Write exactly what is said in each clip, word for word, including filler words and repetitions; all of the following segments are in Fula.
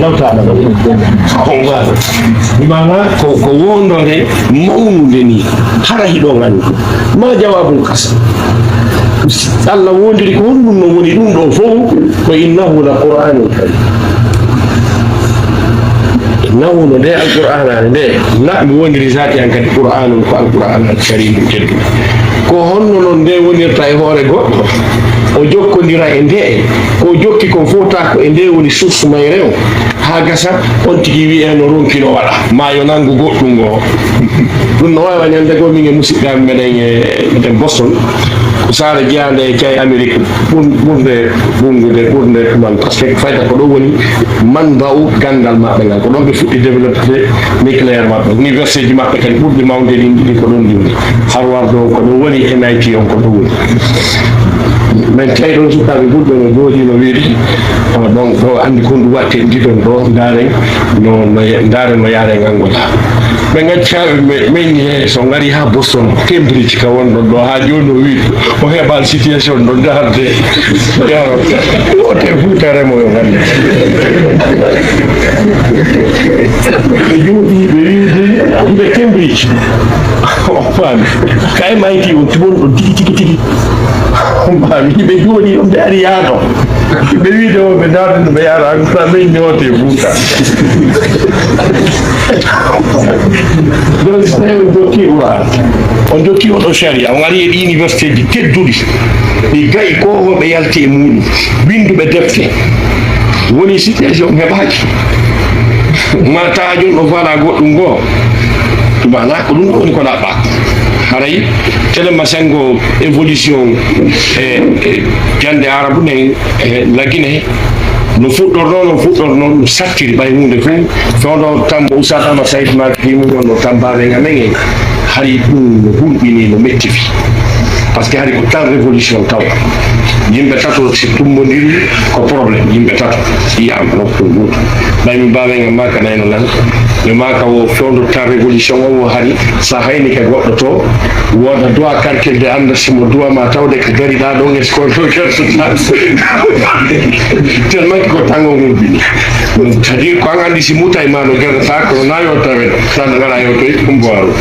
Law taala ɗo. Bimana ko, ko wondore mawnunde ni. Hara hiɗon anndi. Ma jawabul qasam. Allah wondiri ko honɗum no woni ɗum ɗo fof, ko innahu la Qur'anun karim. Innahu no nde Alqur'ana nde, na mi wondiri zati an kadi Qur'anun ko Alqur'ana karim teddu. Ko honno non nde wonirta e hoore goɗɗo? O jokkondira e nde, ko o jokki kon fof ta ko e nde woni source mayre o. Haa gasa, on tigi wi'e no ronki no waɗa, ma yo nanngu goɗɗum ngo. Ɗum no waawa ñande goo min e musidɓe am meɗen e, meɗen Boston, ko saare jeyaande e cay Amérique, ɓur-, ɓurde ɓunngude, ɓurde ɗuman, parce que fayda ko ɗo woni man ba'u ganndal maɓɓe ngal, ko ɗon ɓe fuɗɗi développé nucléaire maɓɓe, université ji maɓɓe kadi ɓurɗi mawde ɗin ɗiɗi ko ɗon ɗiwni. Harvard on ko ɗon woni, M I T on ko ɗon woni. Min tawi ɗon sukaaɓe ɓurɓe no jooɗi no wiide, donc ɗo anndi ko ndu watte ndiɗon ɗo, ndaaren no, no, ndaaren no yaaren Angola. Ɓe ngacca, ɓe meññi he, so ngari haa Boston, Cambridge ka wonɗon ɗo, haa jooni o wiide, o heɓa situation ɗo ndaarde, yaaro. Wote Fuuta Remoo yo nganndu. Ɓe jooɗi, ɓe wiide, ɓe Cambridge. O faami. Ka M I T on tigi woni ɗon tigi, tigi, tigi. O faami. Ɓe jooɗi ɗon, ɓe ari yaado. Ɓe wiide o, ɓe ndaarde no ɓe yaara, an sa ɓe ñoote Fuuta. Donc, so tawi on jokki Qur'an, on jokki oɗo sharia, on ari e ɗi université ji tedduɗi, ɗi gayi ko ɓe yalti e muɗum, winnduɓe defte, woni situation heɓaaki. Ma tawa jooni ɗo faala goɗɗum goo. Tuma alaa ko ɗum ɗo woni ko ɗaɓɓa. Haray tele masengo évolution e, e jannde arabu nden e Lagine no fuɗɗornoo, no fuɗɗornoo, no sattiri ɓay huunde fof. Fewndo tambo Oustaz Ahmad Saïd Malick Guèye mum wonno tambaɓe amen en. Hari ɗum no hulɓini, no mettifi. Par ce que hari ko tan révolution taw. Yimɓe tato si tumbondiri ko problème, yimɓe tato. Yiyama nokku gooto. Ɓay mi mbawen e maka nayno nan. Ɓe maka o fewndo tan révolution o, o hari sa hayni ka goɗɗo to, woda duwa karkirde anda simo duwa ma tawde ka gari ɗa ɗon e ko ɗo kertata. Tellement que ko tango mum bini. C'est-à-dire ko an andi si muta e ma no gerdata ko na yo tawe. Tan ngala yo to e ɗum boaro.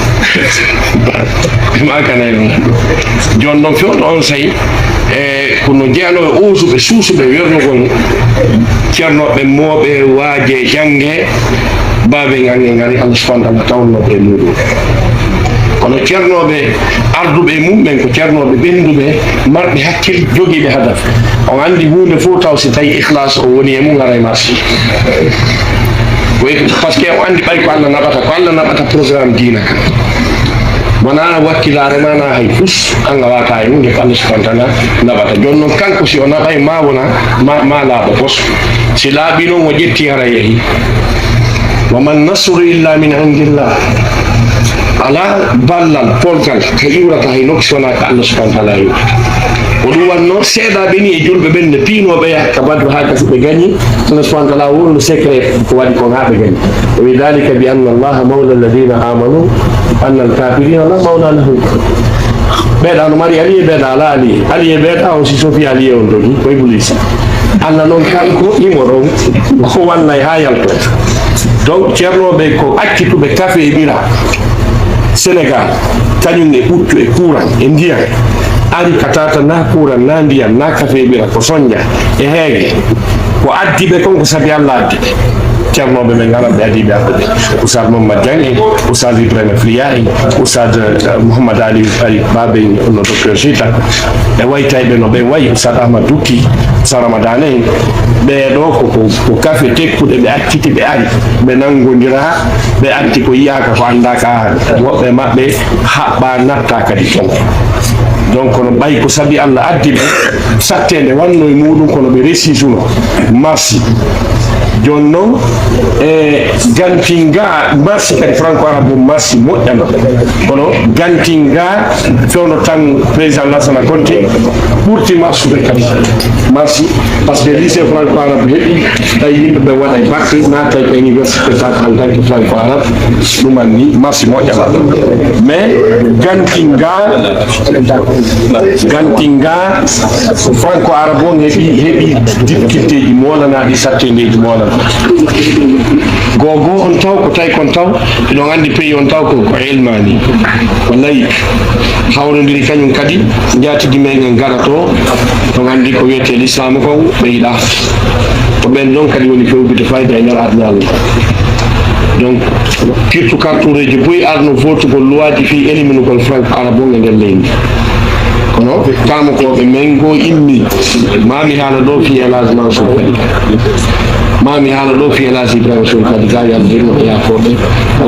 Ɓe maka nayno. Jon ɗon fewndo on say e kono jeyanooɓe uusuɓe, suusuɓe wernugol ceernooɓe mooɓe waaje jannge, baabe ngange ngari Allah subhanahu wa taala tawnooɓe e muɗum. Kono ceernooɓe arduɓe e mumɓen ko ceernooɓe ɓennduɓe, marɓe hakkil, jogiiɓe hadaf. On anndi huunde fof taw si tawi ikhlas o woni e mum, haray marsi. Ko e, parce que o anndi ɓay ko Allah naɓata, ko Allah naɓata programme diina kan. Wona wakkilaare ma na hay fus, an a wata e hunde ko Allah subhanahu wa taala naɓata. Jooni noon kanko si o naɓay ma wona, ma, ma laaɓa pos. Si laaɓi noon o ƴetti hara yehi. Wa man nasru illa min indillah. Alaa ballal, polgal, ka iwrata hay nokki so wonaa ka Allah subhanahu wa taala iwrata. Ko ɗum wannoo seeɗaaɓe ni e julɓe ɓen ne piinooɓe yaha ka Badru haa gasi ɓe gañi. Allah subhanahu wa taala wonno secret ko waɗi kon haa ɓe gañi. O wi, dhalika bi anna Allaha mawla alladhina amanu, anna alkafirina la mawla lahum. Ɓeeɗa no mari allié, ɓeeɗa ala allié. Allié ɓeeɗa on si sofi allié on dogi, ko Iblis. Allah noon kanko imo ɗon, ko wallay haa yalto. Donc, ceernooɓe ko accituɓe kafe e ɓira. Sénégal, kañum e ɓuttu e courant e ndiyan. Ari ka tata na courant, na ndiyan, na kafe e ɓira, ko sonja e heege. Ko addi ɓe kon ko sabi Allah addi ɓe. Ceernooɓe men ngaran ɓe adii ɓe arɓe ɓe. Oustaz Mamadou Diagne en, Oustaz Ibrahima Fliya en, Oustaz, eh, Mouhammad Ali Farid Babe en, no Docteur Chita. Ɓe waytay ɓe no ɓen wayi, Oustaz Ahmad Dukki, Oustaz Ramadane en. Ɓee ɗoo ko, ko, ko kafe tekkuɗe ɓe acciti ɓe ari. Ɓe nanngondiraa, ɓe arti ko yiyaaka, ko anndaaka. Woɓɓe maɓɓe haɓɓaa nattaa kadi ton. Donc, kono ɓay ko sabi Allah addi ɓe, satteende wanno e muɗum, kono ɓe resisuno. Marsi. Jooni noon, e Gantinga, marsi kadi franco arabe mum, marsi moƴƴano. Kono Gantinga, fewndo tan président Lassana Conté, ɓurti marsude kadi. Marsi, parce que lycée franco arabe heɓi, tawi yimɓe ɓe waɗa bac, naata e université, en tant que franco arabe, ɗum anni marsi moƴƴano. Mais Gantinga, Ganti nga, franco arabe on heɓi, heɓi difficultéji molanaaɗi, sattendeeji molanaaɗi. Gogo on taw ko tawi kon taw, eɗon anndi pays on taw ko, ko elmani, ko laïc, hawrondiri kañum kadi njaatigi men en gaɗa to, on anndi ko wiyetee l'islam kon ɓe yiɗa. Ko ɓen ɗon kadi woni fewjude fayda e nder aduna Allah. Donc, kirtu kartureeji buy arno votugol luwaaji fii eliminugol franco arabe on e nder leydi. Kono karamokooɓe men goo immi, maa mi haala ɗoo fii El Hadj Mansour Kadi. Maa mi haala ɗoo fii El Hadj Ibrahima Sow Kadi, ga yaldirno e yaafooɓe.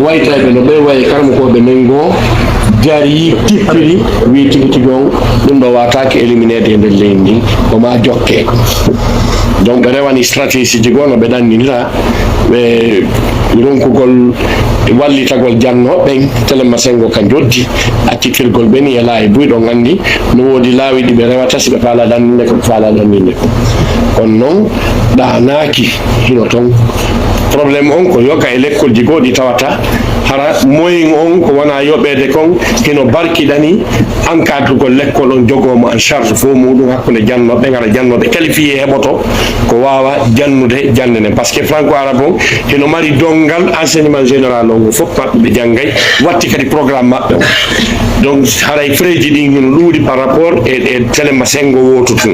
Waytayɓe no ɓe wayi, karamokooɓe men goo dari, tippiri, wii tigi tigi on, ɗum ɗo waataaki élimineede e nder leydi ndi, ko maa jokke. Donc, ɓe rewani stratégie ji goo no ɓe ɗanninira, ɓe ronkugol wallitagol jannooɓe ɓen, Télé Massengo ka joddi, accitirgol ɓe ni e laayi buy, ɗon anndi no woodi laawi ɗi ɓe rewata si ɓe faalaa ɗanninde ko ɓe faalaa ɗanninde ko. Kono non, ɗaanaaki hino ton. Problème on ko yoga e lekkolji goo ɗi tawata hara moyen on ko wona yoɓeede kon hino barkiɗani encadrugol lekkol on, jogoo mo en charge fof muɗum hakkunde jannooɓe ɓen, hara jannooɓe qualifié heɓoto ko waawa jannude jannde nden. Par ce que franco arabe on hino mari donngal enseignement général on, fof maɓɓe ɓe janngay, watti kadi programme maɓɓe on. Donc, haray frais ji ɗin hino ɗuuɗi par rapport e, e Télé Massengo wooto tun.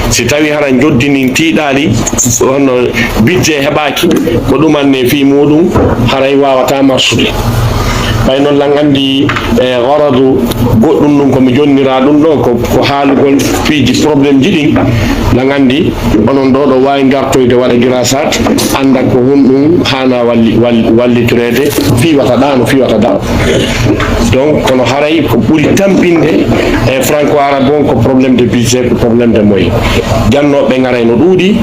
Si tawi hara joddi ndin tiiɗaali, hono budget heɓaaki, ko ɗumanne fii muɗum, haray waawata marsude. Ɓay non lan anndi, e, garadu goɗɗum ɗum ko mi jonnira ɗum ɗo, ko, ko haalugol piiji problème ji ɗin. Lan anndi onon ɗo, ɗo waawi dartoyde waɗa girasat, annda ko honɗum haana walli-, wal-, wallitoreede, fiiwata ɗa no fiiwata ɗa. Donc, kono haray ko ɓuri tampinde e franco arabe on ko problème de budget, ko problème de moyen. Jannooɓe ngaray no ɗuuɗi,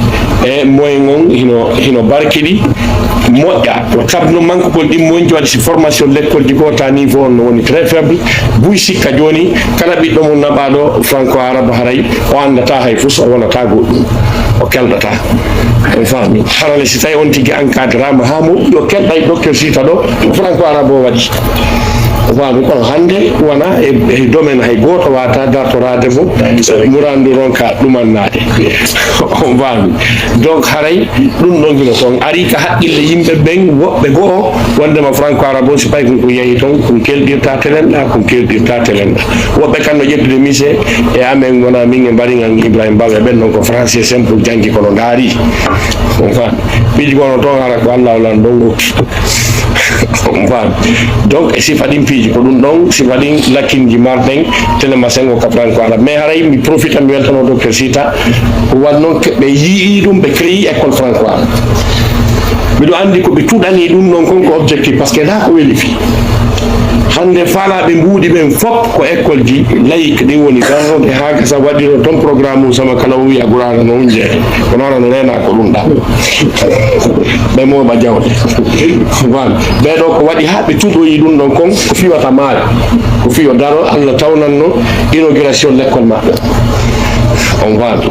e moyen on hino, hino barkiɗi, moƴƴa. Ko tabno mankugol ɗin moyen ji waɗi si formation lekkolji goo ta niveau on no woni très faible, buy sikka jooni kala ɓiɗɗo mum naɓaaɗo franco arabe haray o anndataa hay fus, o wonataa goɗɗum, o kelɗataa. On faami? Harale si tawi on tigi encadraama haa moƴƴi, o kelɗay docteur Sita ɗo, franco arabe o waɗi. On faami? Kono hannde wona e, e domaine hay gooto waata dartoraade mo, murandu ronka ɗumannaade. On faami? Donc haray ɗum ɗon hino ton ari ka haqqille yimɓe ɓen woɓɓe goo, wondema franco arabe o si pay kon ko yehi ton, kon kelɗirta telenɗa, kon kelɗirta telenɗa. Woɓɓe kan no ƴettude mise e amen, wona min e Mbaringan Ibrahim Bawe ɓen ɗon ko français simple janngi kono ndaari. On faami? Piiji goo no ton hara ko Allah lan ɗon okki. On faami? Donc, e sifa ɗin piiji, ko ɗum ɗon sifa ɗin lakkinji marɗen Télé Massengo ka franco arabe. Mais haray mi profita mi weltano docteur Sita, ko wan non ke ɓe yi'i ɗum, ɓe créé école franco arabe. Miɗo anndi ko ɓe cuɗani ɗum ɗon kon ko objectif, parce que ndaa ko weli fii. Hannde faalaaɓe mbuuɗi ɓen fof ko école ji laïque ɗin woni darnooɓe haa gasa waɗiro ton programme mum sama kala o wi'a Qur'aana no hunje. Kono hara no reena ko ɗum ɗa. Ɓe mooɓa jawle. Voilà. Ɓee ɗoo ko waɗi haa ɓe cuɗoyi ɗum ɗon kon ko fiwata maayo. Ko fiyo daro Allah tawnanno inauguration lekkol maɓɓe. On faami?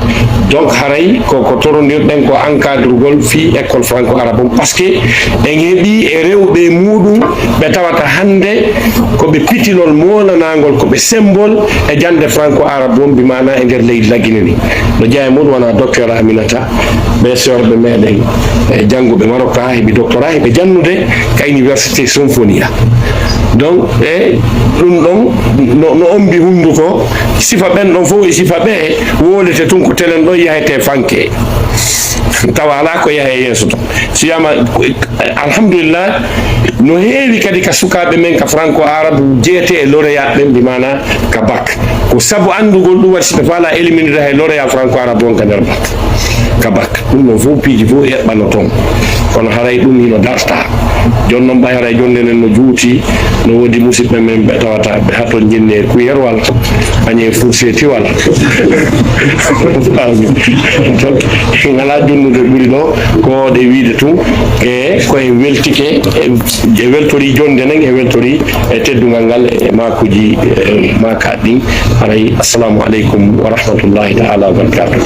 Donc haray ko, ko torondirɗen ko encadrugol fii école franco arabe on, parce que en heɓi e rewɓe muɗum ɓe tawata hannde ko ɓe pitilol molanangol, ko ɓe symbole e jannde franco arabe on, bi maana e nder leydi Lagine ni. No jeyaa e muɗum wona docteur Aminata, ɓe sehorɓe meɗen e jannguɓe Maroc, haa heɓi doctorat, heɓe jannude ka université Sinfonia. Donc e ɗum ɗon no, no ombi hunnduko, sifa ɓen ɗon fof e sifa ɓe wolete tun ko telen ɗon yahete fanke. Tawa alaa ko yahe yeeso ton. Si wiyama, alhamdulillah, no heewi kadi ka sukaaɓe men ka franco arabe jeete e lauréat ɓen, bi maana ka bac. Ko sabu anndugol ɗum waɗi si ɓe faalaa éliminude hay lauréat franco arabe on ka nder bac. Ka bac. Ɗum ɗon fof piiji fof eɓɓano toon. Kono haray ɗum hino darta. Jooni noon ɓay haray jonde nden no juuti, no woodi musidɓe men ɓe tawata ɓe haton jinni e kuyerwal, añe fursetiwal. Faami. Donc, ngalaa jonnude ɓuri ɗo, ko ɗe wiide tun, e ko en weltike, e, e weltori jonde nden, e weltori e teddungal ngal, e maakuuji, e maakaaɗi ɗin. Haray, assalamu aleykum wa rahmatullahi ta'ala wa barakatuh.